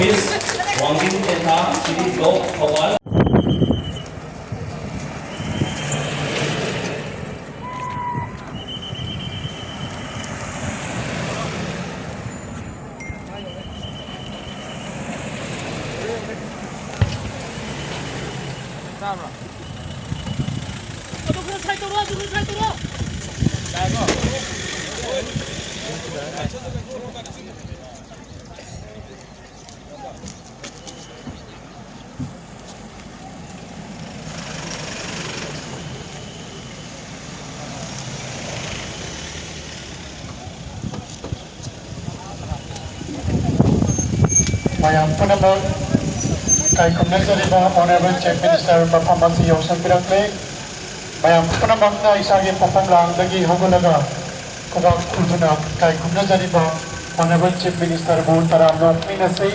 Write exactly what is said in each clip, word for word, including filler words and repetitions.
Wangin Tentha, City Block, Thawal. ꯃꯌꯥꯝ ꯄꯨꯝꯅꯃꯛ ꯏꯀꯥꯏ ꯈꯨꯝꯅꯖꯔꯤꯕ Honourable Chief Minister ꯃꯐꯝ ꯑꯁꯤ ꯌꯧꯁꯤꯟꯕꯤꯔꯛꯂꯦ꯫ ꯃꯌꯥꯝ ꯄꯨꯝꯅꯃꯛꯅ ꯏꯁꯥꯒꯤ ꯐꯝꯐꯝ ꯂꯥꯡꯗꯒꯤ ꯍꯧꯒꯠꯂꯒ ꯈꯨꯕꯥꯛ ꯈꯨꯗꯨꯅ ꯏꯀꯥꯏ ꯈꯨꯝꯅꯖꯔꯤꯕ Honourable Chief Minister ꯕꯨ ꯇꯔꯥꯝꯅ ꯑꯣꯛꯃꯤꯟꯅꯁꯤ꯫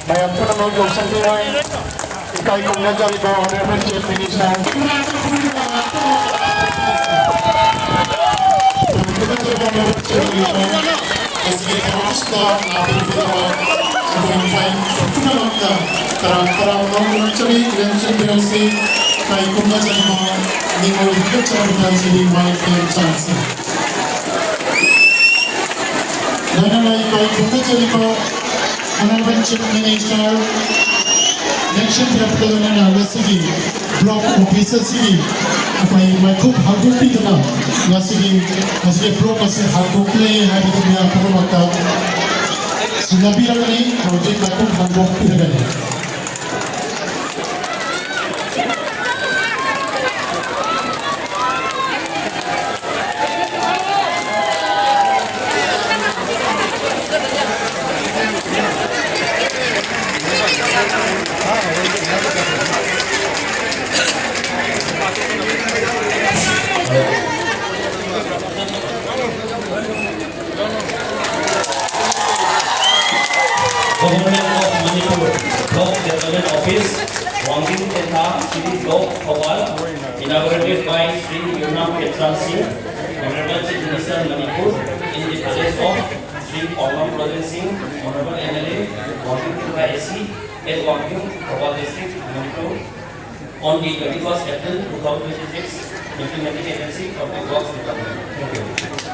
ꯃꯌꯥꯝ ꯄꯨꯝꯅꯃꯛ ꯌꯧꯁꯤꯟꯕꯤꯔꯣꯏ꯫ ꯏꯀꯥꯏ ꯈꯨꯝꯅꯖꯔꯤꯕ Honourable Chief Minister꯫ ꯑꯩꯈꯣꯏ ꯄꯨꯝꯅꯃꯛꯇ ꯇꯔꯥꯝ ꯇꯔꯥꯝꯅ ꯑꯣꯛꯆꯔꯤ, ꯂꯦꯡꯁꯤꯟꯕꯤꯔꯁꯤ꯫ ꯏꯀꯥꯏ ꯈꯨꯝꯅꯖꯔꯤꯕ ꯅꯤꯉꯣꯜ ꯍꯥꯏꯕ ꯆꯠꯅꯕꯤꯗ ꯁꯤꯔꯤ ꯃꯥꯏ ꯀꯦꯟ ꯆꯥꯡꯁꯤ꯫ ꯂꯣꯏꯅꯅ ꯏꯀꯥꯏ ꯈꯨꯝꯅꯖꯔꯤꯕ Honourable Chief Minister ꯂꯦꯡꯁꯤꯟꯕꯤꯔꯛꯄꯒ ꯂꯣꯏꯅꯅ ꯉꯁꯤꯒꯤ block office ꯑꯁꯤꯒꯤ ꯑꯩꯈꯣꯏ ꯃꯥꯏꯈꯨꯞ ꯍꯥꯡꯗꯣꯛꯄꯤꯗꯨꯅ ꯉꯁꯤꯒꯤ, ꯉꯁꯤꯒꯤ block ꯑꯁꯤ ꯍꯥꯡꯗꯣꯛꯂꯦ ꯍꯥꯏꯕꯗꯨ ꯃꯌꯥꯝ ꯄꯨꯝꯅꯃꯛꯇ ꯁꯤꯟꯅꯕꯤꯔꯒꯅꯤ꯫ ꯍꯧꯖꯤꯛ ꯃꯥꯏꯈꯨꯞ ꯍꯥꯡꯗꯣꯛꯄꯤꯔꯒꯅꯤ꯫ Government of Manipur. Office, Wangjing Tentha, City Block, Thoubal, inaugurated by Shri Yumnam Khemchand Singh, Honorable Chief Minister Manipur, in the presence of Shri Pawnglong Brojen Singh, Honorable M L A, Wangjing Tentha A C, at Wangjing, Thoubal District, Manipur, on the twenty-first April two thousand twenty-six, implementing agency, public works department. Thank you.